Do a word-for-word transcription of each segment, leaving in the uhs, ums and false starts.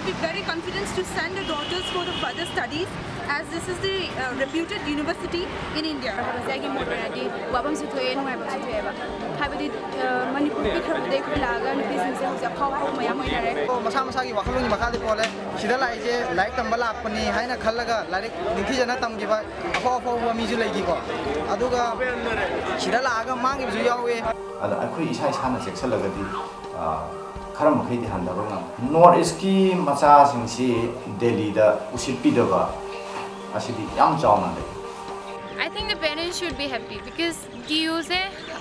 Be very confident to send the daughters for the further studies, as this is the uh, reputed university in India. ꯍꯥꯏꯕꯁꯦ ꯑꯩꯒꯤ ꯃꯣꯠ ꯑꯣꯏꯅꯗꯤ ꯋꯥꯐꯝꯁꯨ ꯊꯣꯛꯑꯦ, ꯅꯨꯡꯉꯥꯏꯐꯝꯁꯨ ꯊꯣꯛꯑꯦꯕ꯫ ꯍꯥꯏꯕꯗꯤ, ꯑ, ꯃꯅꯤꯄꯨꯔ ꯄꯤꯛꯈ꯭ꯔꯕꯗꯩ ꯑꯩꯈꯣꯏ ꯂꯥꯛꯑꯒ ꯅꯨꯄꯤꯁꯤꯡꯁꯦ ꯍꯧꯖꯤꯛ ꯑꯐꯥꯎ ꯑꯐꯥꯎꯕ ꯃꯌꯥꯝ ꯑꯣꯏꯅꯔꯦ꯫ ꯃꯁꯥ ꯃꯁꯥꯒꯤ ꯋꯥꯈꯜꯂꯣꯟꯒꯤ ꯃꯈꯥꯗꯤ ꯄꯣꯜꯂꯦ꯫ ꯁꯤꯗ ꯂꯥꯛꯏꯁꯦ ꯂꯥꯏꯔꯤꯛ ꯇꯝꯕ ꯂꯥꯛꯄꯅꯤ ꯍꯥꯏꯅ ꯈꯜꯂꯒ ꯂꯥꯏꯔꯤꯛ ꯅꯤꯡꯊꯤꯖꯅ ꯇꯝꯈꯤꯕ ꯑꯐꯥꯎ ꯑꯐꯥꯎꯕ ꯃꯤꯁꯨ ꯂꯩꯈꯤꯀꯣ꯫ ꯑꯗꯨꯒ ꯁꯤꯗ ꯂꯥꯛꯑꯒ ꯃꯥꯡꯈꯤꯕꯁꯨ ꯌꯥꯎꯋꯦ꯫ ꯑꯗ ꯑꯩꯈꯣꯏ ꯏꯁꯥ ꯏꯁꯥꯅ ꯆꯦꯛꯁꯤꯜꯂꯒꯗꯤ, ꯑ, ꯈꯔ ꯃꯈꯩꯗꯤ ꯍꯟꯊꯕ ꯉꯝꯃꯤ꯫ ꯅꯣꯔꯠ ꯏꯁꯀꯤ ꯃꯆꯥꯁꯤꯡꯁꯤ ꯗꯦꯜꯂꯤꯗ ꯎꯁꯤꯠꯄꯤꯗꯕ ꯑꯁꯤꯗꯤ ꯌꯥꯝ ꯆꯥꯎꯅ ꯂꯩ꯫ I think the parents should be happy because D U say,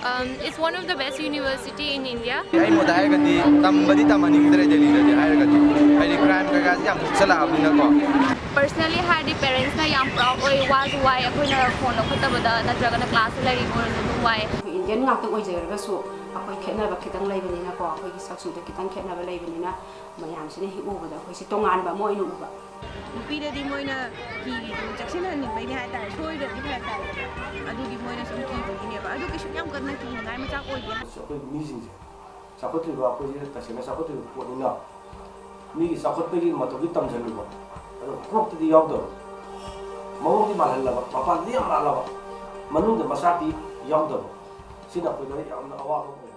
um, it's one of the best university in India. ꯑꯩ ꯃꯣꯠꯇ ꯍꯥꯏꯔꯒꯗꯤ ꯇꯝꯕꯗꯤ ꯇꯝꯍꯟꯅꯤꯡꯗ꯭ꯔꯦ ꯗꯦꯜꯂꯤꯗꯗꯤ ꯍꯥꯏꯔꯒꯗꯤ, ꯍꯥꯏꯗꯤ ꯀ꯭ꯔꯥꯏꯝ ꯀꯩꯀꯥꯁꯤ ꯌꯥꯝ ꯊꯣꯛꯆꯜꯂꯛꯑꯕꯅꯤꯅꯀꯣ꯫ Personally ꯍꯥꯏꯔꯗꯤ parents ꯅ ꯌꯥꯝ proud ꯑꯣꯏ, ꯋꯥꯁꯨ ꯋꯥꯏ, ꯑꯩꯈꯣꯏꯅ ꯐꯣꯟ ꯂꯧꯈꯠꯇꯕꯗ ꯅꯠꯇ꯭ꯔꯒꯅ ꯀ꯭ꯂꯥꯁꯇ ꯂꯩꯔꯤꯕ ꯑꯣꯏꯔꯁꯨ ꯑꯗꯨꯝ ꯋꯥꯏ꯫ ꯑꯩꯈꯣꯏ ꯏꯟꯗꯤꯌꯟ ꯉꯥꯛꯇ ꯑꯣꯏꯖꯔꯒꯁꯨ ꯑꯩꯈꯣꯏ ꯈꯦꯠꯅꯕ ꯈꯤꯇꯪ ꯂꯩꯕꯅꯤꯅꯀꯣ, ꯑꯩꯈꯣꯏꯒꯤ ꯁꯛꯆꯨꯗ ꯈꯤꯇꯪ ꯈꯦꯠꯅꯕ ꯂꯩꯕꯅꯤꯅ ꯃꯌꯥꯝꯁꯤꯅ ꯍꯦꯛ ꯎꯕꯗ ꯑꯩꯈꯣꯏꯁꯦ ꯇꯣꯉꯥꯟꯕ ꯑꯃ ꯑꯣꯏꯅ ꯎꯕ꯫ ꯅꯨꯄꯤꯗꯗꯤ ꯃꯣꯏꯅ ꯀꯤꯔꯤꯗꯨ ꯆꯦꯛꯁꯤꯟꯍꯟꯅꯤꯡꯕꯩꯅꯤ ꯍꯥꯏꯇꯥꯔꯦ, ꯁꯣꯏꯗ꯭ꯔꯗꯤ ꯐꯔꯛ ꯇꯥꯏꯗꯅ꯫ ꯑꯗꯨꯒꯤ ꯃꯣꯏꯅ ꯁꯨꯝ ꯀꯤꯕꯒꯤꯅꯦꯕ꯫ ꯑꯗꯨ ꯀꯩꯁꯨ ꯌꯥꯝ ꯀꯟꯅ ꯀꯤꯅꯤꯡꯉꯥꯏ ꯃꯆꯥꯛ ꯑꯣꯏꯗꯦ꯫ ꯑꯩꯈꯣꯏ ꯃꯤꯁꯤꯡꯁꯦ ꯆꯥꯎꯈꯠꯇ꯭ꯔꯤꯕ, ꯑꯩꯈꯣꯏꯁꯦ ꯇꯁꯦꯡꯅ ꯆꯥꯎꯈꯠꯇ꯭ꯔꯤꯕ ꯄꯣꯠꯅꯤꯅ ꯃꯤꯒꯤ ꯆꯥꯎꯈꯠꯄꯒꯤ ꯃꯇꯧꯗꯤ ꯇꯝꯁꯤꯜꯂꯨꯕ, ꯑꯗꯣ ꯀꯣꯛꯇꯗꯤ ꯌꯥꯎꯗꯕ, ꯃꯑꯣꯡꯗꯤ ꯃꯥꯜꯍꯜꯂꯕ, ꯃꯄꯥꯟꯗꯤ ꯌꯥꯝ ꯃꯥꯜꯂꯕ, ꯃꯅꯨꯡꯗ ꯃꯆꯥꯛꯇꯤ ꯌꯥꯎꯗꯕ꯫ ꯁꯤꯅ ꯑꯩꯈꯣꯏꯗ ꯌꯥꯝꯅ ꯑꯋꯥꯕ ꯑꯣꯏ꯫